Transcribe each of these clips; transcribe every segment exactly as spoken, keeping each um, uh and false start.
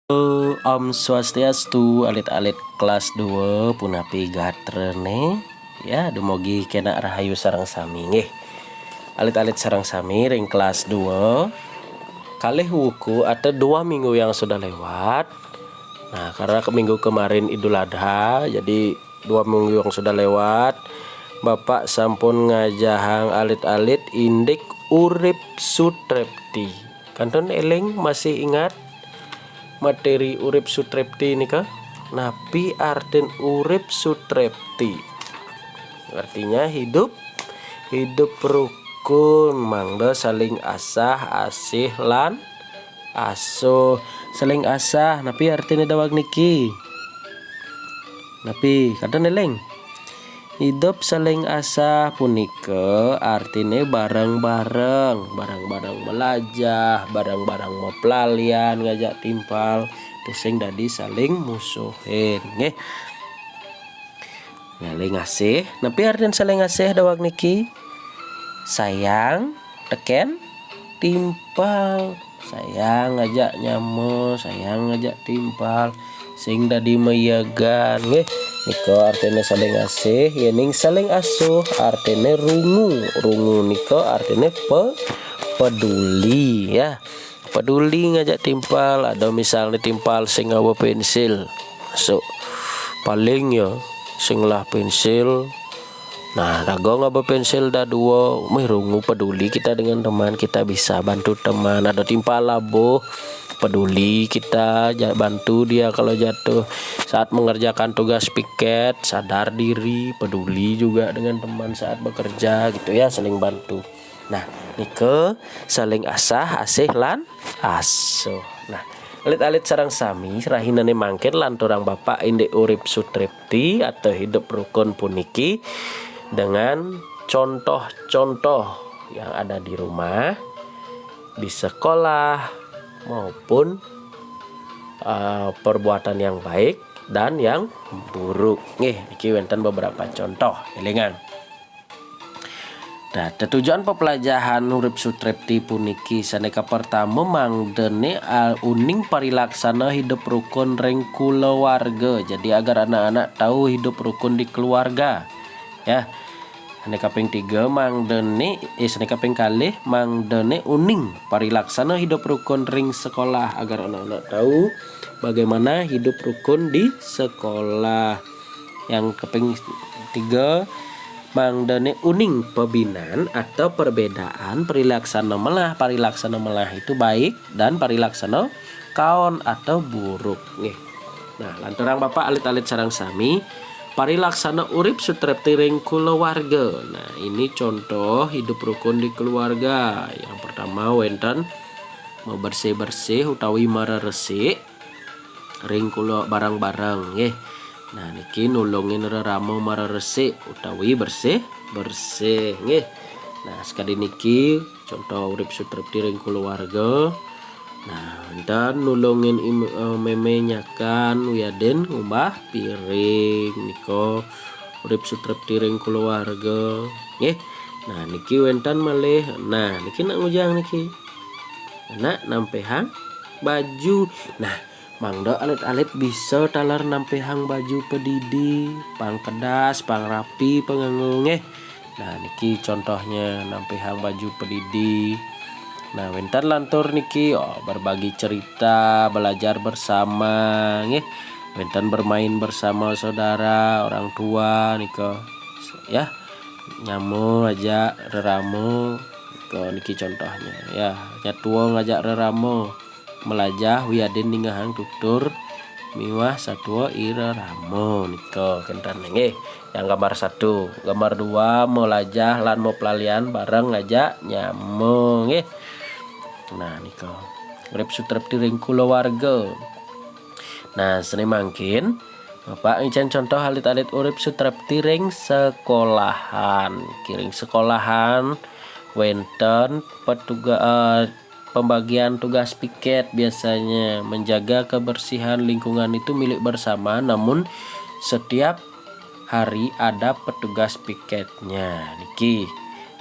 Om Swastiastu, alit-alit kelas dua, punapi gatrane? Ya, dumogi kena rahayu sareng sami nggih. Alit-alit sareng sami ring kelas dua. Kalih wuku atau dua minggu yang sudah lewat. Nah, karena ke minggu kemarin Idul Adha, jadi dua minggu yang sudah lewat, Bapak sampun ngajahang alit-alit indik Urip Sutrepti. Kantun eling, masih ingat materi Urip Sutrepti nika? Napi artin Urip Sutrepti? Artinya hidup, hidup rukun, mangda saling asah, asih lan asuh. Saling asah, napi artine daweg niki? Napi? Kantun eling? Hidup saling asah punika artine bareng-bareng, bareng-bareng melajah, bareng-bareng meplalian ngajak timpal, tusing dadi saling musuhin, nggih. Saling asih, napi artin saling asih daweg niki? Sayang teken timpal, sayang ngajak nyama, sayang ngajak timpal, sing dadi mayegan nggih. Nika artine saling asih, yening saling asuh artine rungu. Rungu nika artine pe-, peduli ya. Peduli ngajak timpal, ada misalnya timpal sing ngaba pensil. Masuk paling ya sing ngelah pensil. Nah, raga ngaba pensil dadua, mih rungu peduli kita dengan teman, kita bisa bantu teman. Ada timpal labuh, peduli kita ja-, bantu dia kalau jatuh. Saat mengerjakan tugas piket, sadar diri, peduli juga dengan teman saat bekerja gitu ya, saling bantu. Nah, nika saling asah, asih lan asuh. Nah, alit-alit sareng sami, rahinane mangkin lanturang Bapak indik Urip Sutrepti atau hidup rukun puniki dengan contoh-contoh yang ada di rumah, di sekolah, maupun eh, perbuatan yang baik dan yang buruk. Nggih, niki wenten beberapa contoh, elingan. Nah, tetujon pepelajahan Urip Sutrepti puniki sane kapertama mangdene, ah, uning parilaksana hidup rukun ring kulawarga. Jadi agar anak-anak tahu hidup rukun di keluarga. Ya. Sane kaping tiga mangdene, eh, sane kaping kalih mangdene uning parilaksana hidup rukun ring sekolah agar anak-anak tahu bagaimana hidup rukun di sekolah. Yang kaping tiga mangdene uning pebinan atau perbedaan parilaksana melah. Parilaksana melah itu baik dan parilaksana kaon atau buruk nggih. Nah, lanturang Bapak alit-alit sareng sami, parilaksana Urip Sutrepti ring kulawarga. Nah, ini contoh hidup rukun di keluarga. Yang pertama wenten bebersih-bersih utawi mareresik ring kula bareng-bareng nggih. Nah, niki nulungin rerama mareresik utawi bersih-bersih nggih. Nah, sekadi niki contoh Urip Sutrepti ring kulawarga. Nah, wenten nulungin im-, eh, meme nyakan wiadin ngumbah piring nika Urip Sutrepti ring kulawarga nggih. Nah, niki wenten malih. Nah, niki nak ngujang niki. Anak nampehang baju. Nah, mangda alit-alit bisa taler nampehang baju padidi, pang kedas, pang rapi panganggo nggih. Nah, niki contohnya nampehang baju padidi. Nah, wenten lantur niki, oh, berbagi cerita, belajar bersama nggih. Wenten bermain bersama saudara, orang tua nika. Ya. Nyama aja rerama nika niki contohnya. Ya, nyatua ngajak rerama melajah wiadin ningehang tutur miwah satua irerama nika kenten nggih. Yang gambar satu, gambar dua melajah lan mapelalian bareng ngajak nyama nggih. Nah, nika. Urip Sutrepti ring kulawarga. Nah, sane mangkin Bapak ngicen contoh alit-alit Urip Sutrepti ring sekolahan. Kiring sekolahan wenten petuga-, eh, pembagian tugas piket biasanya. Menjaga kebersihan lingkungan itu milik bersama, namun setiap hari ada petugas piketnya. Niki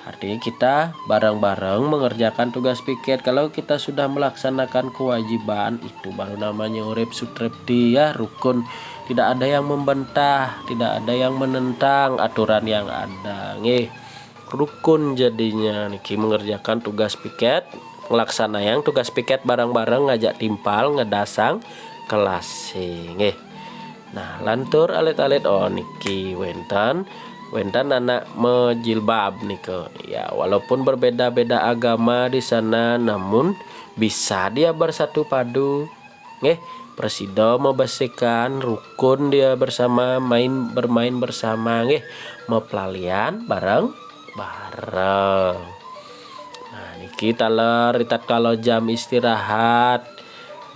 Artinya kita bareng-bareng mengerjakan tugas piket. Kalau kita sudah melaksanakan kewajiban, itu baru namanya urip sutrepti ya, rukun. Tidak ada yang membantah, tidak ada yang menentang aturan yang ada. Nggih. Rukun jadinya niki mengerjakan tugas piket, nglaksanaang tugas piket bareng-bareng ngajak timpal ngedasang kelas. Nggih. Nah, lantur alit-alit, oh niki wénten, wénten anak mejilbab nika. Ya, walaupun berbeda-beda agama di sana, namun bisa dia bersatu padu. Nggih, prasida mabesikan rukun dia bersama, main, bermain bersama, nggih, meplalian bareng-bareng. Nah, niki taler ritatkala jam istirahat,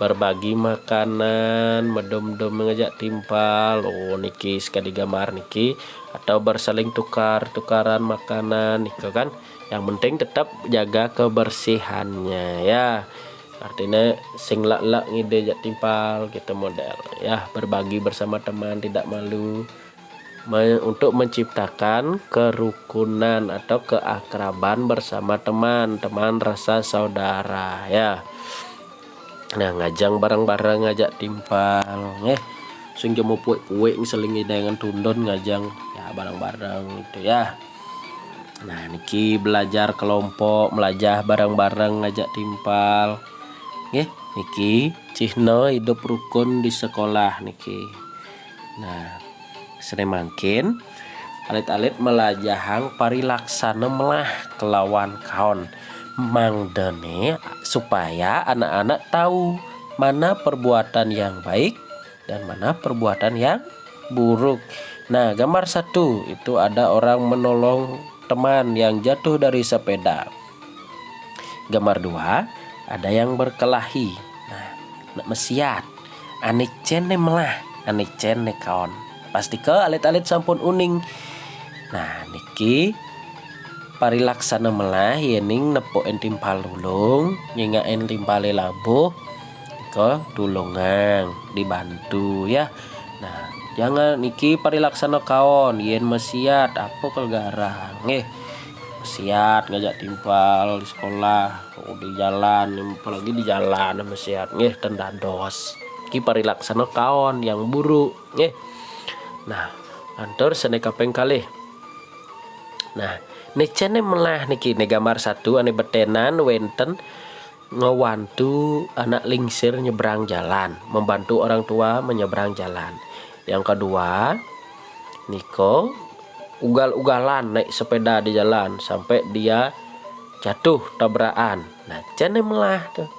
berbagi makanan, medum-dum ngajak timpal. Oh, niki sekadi gambar niki, atau bersaling tukar-tukaran makanan, niko kan. Yang penting tetap jaga kebersihannya ya. Artinya sing lak-lak ngide jak timpal gitu model ya, berbagi bersama teman, tidak malu. Me- untuk menciptakan kerukunan atau keakraban bersama teman, teman rasa saudara ya. Nah, ngajang bareng-bareng ngajak timpal, nggih. Sing jemo puik-puik seling dengan tundun ngajang ya bareng-bareng gitu ya. Nah, niki belajar kelompok, melajah bareng-bareng ngajak timpal. Nggih, niki cihna hidup rukun di sekolah niki. Nah, sane mangkin alit-alit melajahang parilaksana melah kelawan kaon. Mangdane supaya anak-anak tahu mana perbuatan yang baik dan mana perbuatan yang buruk. Nah, gambar satu itu ada orang menolong teman yang jatuh dari sepeda. Gambar dua ada yang berkelahi. Nah, nak mesiat. Ane cen ne melah, ane cen ne kaon. Pastika alit-alit sampun uning. Nah, niki parilaksana melah yening nepukin timpal dulung, nyingakin timpale labuh, nika tulungang, dibantu ya. Nah, jangan niki parilaksana kaon, yen mesiat apa kegarang. Nggih. Mesiat ngajak timpal di sekolah, oh, di jalan, apalagi di jalan mesiat. Nggih, ten dados. Niki parilaksana kaon yang buruk, nggih. Nah, lantur sane kaping kalih. Nah, ne cen ne melah niki, ne gambar satu ane betenan wenten ngewantu anak lingsir nyebrang jalan, membantu orang tua menyeberang jalan. Yang kedua, niko ugal-ugalan naik sepeda di jalan sampai dia jatuh tabrakan. Nah, cen ne melah tuh.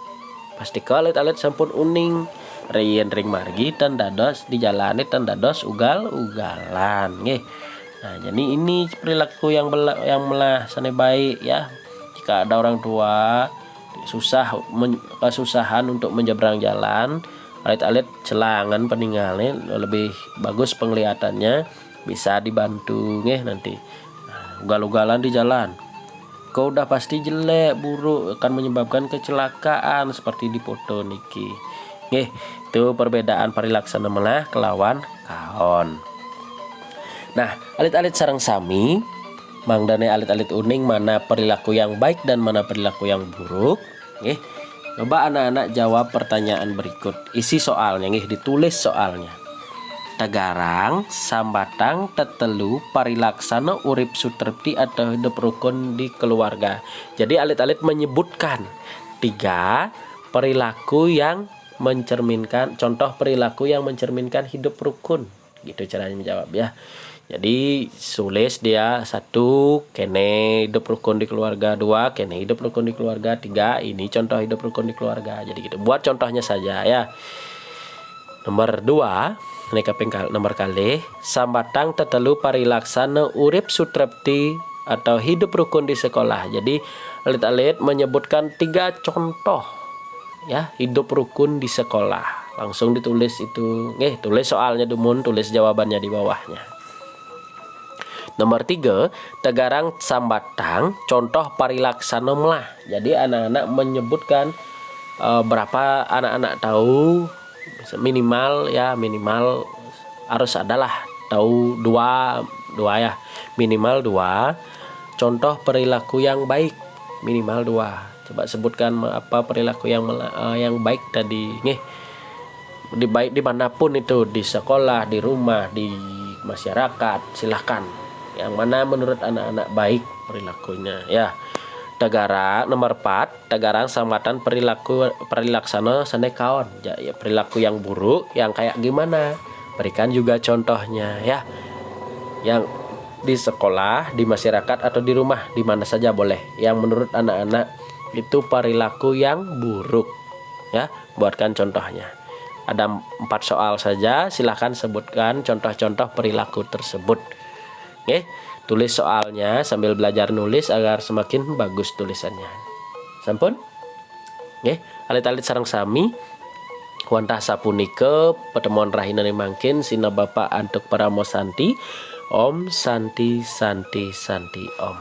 Pastika alit-alit sampun uning. Riyen ring margi ten dados di jalane ten dados ugal-ugalan, nggih. Nah, jadi ini perilaku yang bela- yang melah sane baik ya. Jika ada orang tua susah men- kesusahan untuk menyeberang jalan, alit-alit celangan peninggalnya lebih bagus penglihatannya, bisa dibantu nggih nanti. Nah, ugal-ugalan di jalan. Kau udah pasti jelek, buruk, akan menyebabkan kecelakaan seperti di foto niki. Nggih, itu perbedaan parilaksana melah kelawan kaon. Nah, alit-alit sareng sami, mangdane alit-alit uning mana perilaku yang baik dan mana perilaku yang buruk. Nggih. Coba anak-anak jawab pertanyaan berikut. Isi soalnya nggih, ditulis soalnya. Tegarang, sambatang, tetelu, parilaksana urip sutrepti atau hidup rukun di keluarga. Jadi alit-alit menyebutkan tiga perilaku yang mencerminkan, contoh perilaku yang mencerminkan hidup rukun. Gitu caranya menjawab ya. Jadi tulis dia satu, kene hidup rukun di keluarga, dua, kene hidup rukun di keluarga, tiga, ini contoh hidup rukun di keluarga. Jadi gitu. Buat contohnya saja ya. Nomor dua, ini kaping kal- nomor kali, sambatang tetelu parilaksana urip sutrepti atau hidup rukun di sekolah. Jadi alit-alit menyebutkan tiga contoh ya hidup rukun di sekolah. Langsung ditulis itu, nggih, tulis soalnya dumun, tulis jawabannya di bawahnya. Nomor tiga, tegarang sambatang contoh parilaksana melah. Jadi anak-anak menyebutkan eh, berapa anak-anak tahu, minimal ya, minimal harus adalah tahu dua, dua ya, minimal dua contoh perilaku yang baik, minimal dua. Coba sebutkan apa perilaku yang yang baik tadi, nggih. Di baik dimanapun itu, di sekolah, di rumah, di masyarakat, silahkan. Yang mana menurut anak-anak baik perilakunya, ya. Tagara nomor empat, tagarang samatan perilaku perilaksana sane kaon. Ya, perilaku yang buruk, yang kayak gimana? Berikan juga contohnya, ya. Yang di sekolah, di masyarakat, atau di rumah, di mana saja boleh. Yang menurut anak-anak itu perilaku yang buruk, ya. Buatkan contohnya. Ada empat soal saja, silahkan sebutkan contoh-contoh perilaku tersebut. Oke, tulis soalnya sambil belajar nulis agar semakin bagus tulisannya. Sampun? Oke, alit-alit sareng sami. Wantah sapunika pertemuan rahina mangkin, sina Bapak antuk parama santi. Om Santi Santi Santi Om.